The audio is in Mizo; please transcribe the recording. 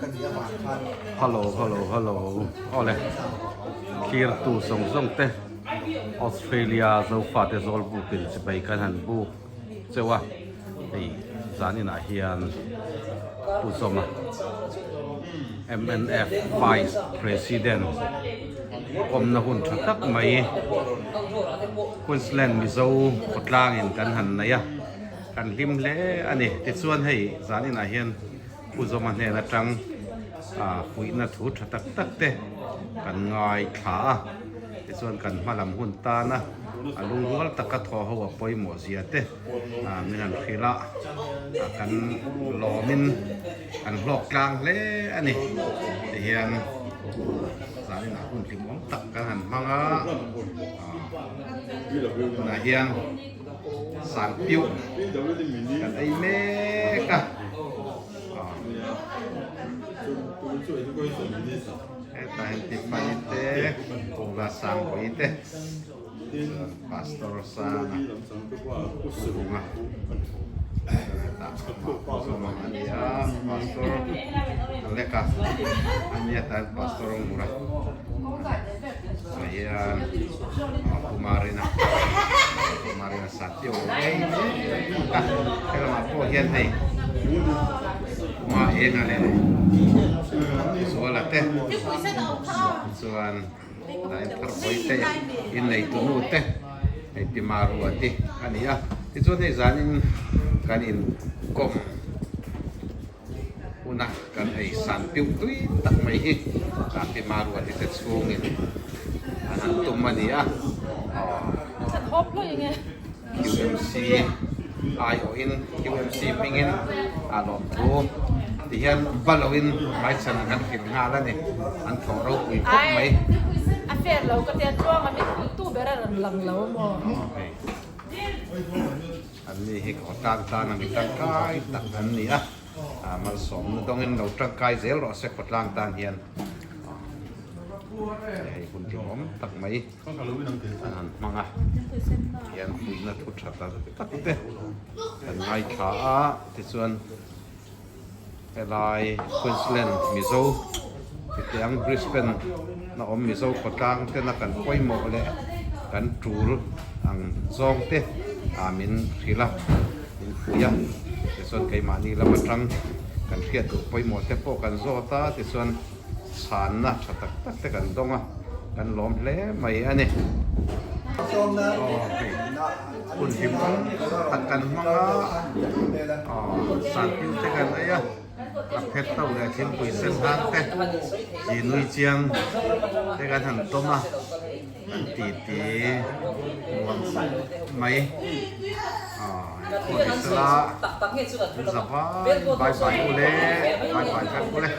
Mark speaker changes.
Speaker 1: Hello hello hello awle thlirtu zawng zawng te Australia Zofate Zawlbuk in chibai kan han buk cheu a hei zan inah hian Pu Zawma mnf Vice President awmna hun tha tak mai Queensland Mizo khawtlangin kan han nei a. Kan hlim hle a ni. Tichuan hei zan inah hian Pu Zawma hnen atang puihna thu tha tak tak te kan ngaithla a. Tichuan kan hma lam hun tana a lungrual taka thaw ho a pawimawh zia te min han hrilh a, kan lawmin kan hlawk tlang hle a ni. Tihian zan inah hun hlimawm tak kan han hmang a, tunah hian. Sang piuh kan ei mek a hetah hian Tiffany te Pula Sangpui te chuan Pastor Sanga Bunga hetah Zawma a ni a Pastor Aleka a nia tah hian Pastor Ngura Hian Kumarina Kumarina Satyo ei mek a helamah pawh hian hei Kuma enga leh Zuala te chuan tlai thar hawi te inneitu nu te hei pi Marua te a ni a tichuan hei zanin kan inkawm. Huna kan ei san piuh tui tak mai hi Pi Maruati te chhungin an han tum a ni a, QMC aiawhin QMC hmingin a lawmthu ti hian va loin hmaichhan kan hrilh nghal a ni, an thawh ropui khawp mai.
Speaker 2: A fair lo ka tia chuang a mit tu ber a rawn lang lo maw?
Speaker 1: An ni hi khawtlang tan a mi tangkai tak an ni a, malsawmna dawngin lo tangkai zel rawh se khawtlang tan hian hei hun tlingawm tak mai an han hmang a, hian puihna thu tha tak tak te kan ngaithla a, tichuan helai Queensland Mizo titiang Brisbane na awm Mizo khawtlang tena kan pawimawh leh kan tul ang zawng te ah min hrilh a, min fuih a, tichuan keimahni lam atang kan hriat duh pawimawh te pawh kan zawt a, tichuan chhanna tha tak tak te kan dawng a, kan lawm hle mai a ni. Hun hlim awm tak kan hmang a, sanpiu te kan ei a, a phet to leh thingpui sen hang te chi nui chiang te kan han tawm a, kan titi nuam khawp mai. Engpawh ni sela in za vai bye bye u le, bye bye vek u le.